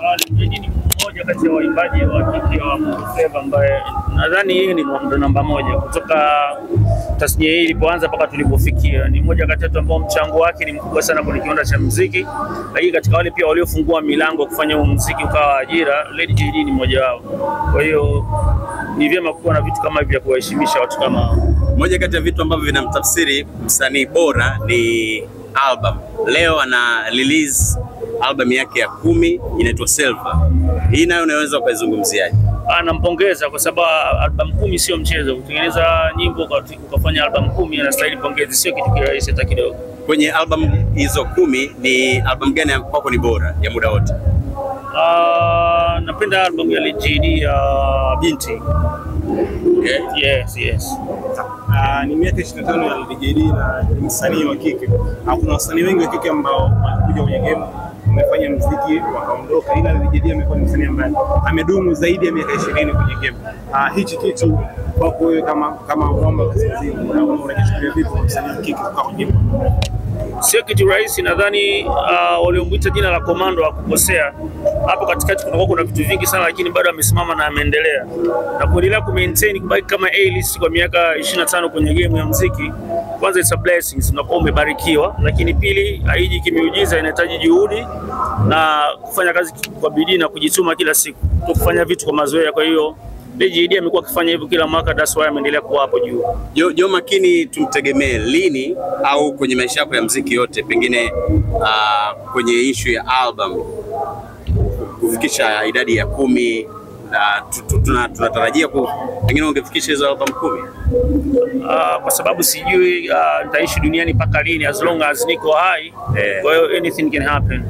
Lady ni mmoja kati ya waimbaji wa kike wa Bongo Flava ambaye nadhani yeye ni ndo namba moja kutoka tasnia hii ilipoanza mpaka tulipofikia. Ni mmoja kati yetu ambao mchango wake ni mkubwa sana kwenye kiwanda cha muziki, lakini katika wale pia waliofungua milango kufanya huu muziki ukawa ajira, Lady JD ni mmoja wao. Kwa hiyo ni vyema kuwa na vitu kama hivi vya kuwaheshimisha watu kama hao. Moja kati ya vitu ambavyo vinamtafsiri msanii bora ni album. Leo ana release album yake ya 10 inaitwa Silver. Hii nayo unaweza ukaizungumziaje? Nampongeza kwa sababu album 10 sio mchezo. Kutengeneza nyimbo ukafanya album 10 inastahili pongezi, sio kitu kirahisi hata kidogo. Kwenye album hizo 10 ni album gani kwako ni bora ya muda wote? Napenda album ya Lady JD ya Binti. Okay. Yes, yes. Ni miaka 25 ya Lady JD na ni msanii wa kike. Kuna wasanii wengi wa kike ambao walikuja kwenye game wamefanya muziki wakaondoka, ila Lady JD amekuwa ni msanii ambaye amedumu zaidi ya miaka 20 kwenye game. Hichi kitu kwako wewe kama mwamba kaskazini unakichukulia vipi kwa msanii wa kike kukaa kwenye game? Sio kitu rahisi, nadhani waliomuita jina la Komando hakukosea. Hapo katikati kunakuwa kuna vitu vingi sana, lakini bado amesimama na ameendelea na kuendelea ku maintain kubaki kama A-list kwa miaka 25 kwenye game ya muziki. Kwanza it's a blessing, unakuwa umebarikiwa, lakini pili haiji kimiujiza, inahitaji juhudi na kufanya kazi kwa bidii na kujituma kila siku, kufanya vitu kwa mazoea. Kwa hiyo Lady JD amekuwa akifanya hivyo kila mwaka, that's why ameendelea kuwa hapo juu. Joh Makini tumtegemee lini au kwenye maisha yako ya muziki yote, pengine kwenye issue ya album kufikisha idadi ya 10 na tunatarajia pengine ungefikisha hizo album 10? Kwa sababu sijui nitaishi duniani mpaka lini, as long as niko hai. Kwa hiyo anything can happen.